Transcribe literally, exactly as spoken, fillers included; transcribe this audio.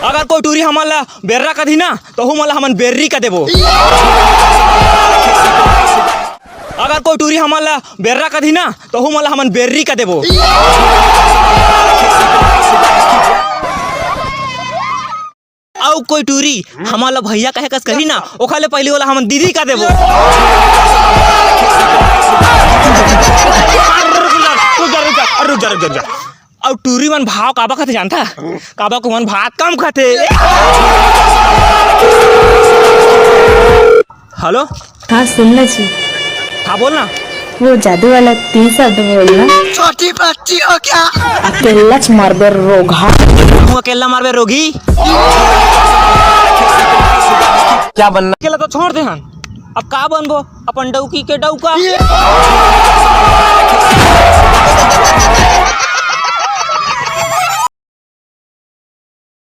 अगर कोई टूरी हमन ला बेर्रा कही ना, तो हूँ मन ला हमन बेर्री कह देबो। अगर कोई टूरी हमन ला बेर्रा कही ना, तो हूँ मन ला हमन बेर्री कह देबो। अउ कोई टूरी हमन ला भैया कहे कस कही ना, ओखर ले पहिली ओला हमन दीदी कह देबो। रुक जा, रुक जा, रुक जा, रुक जा। अउ टूरी मन भाव काबर खाथे जानथा? काबर के ओमन भात कम खाथे। हेलो। हाँ, सुन ना जी। हाँ, बोल ना। वो जादू वाला तीन शब्द बोलना। छोटी बच्ची हो क्या? अकेला च मारबे रोगहा। तू अकेला मारबे रोगी। क्या बनना? अकेला तो छोड़ दे हन, अब का बनबो? अपन डौकी के डौका।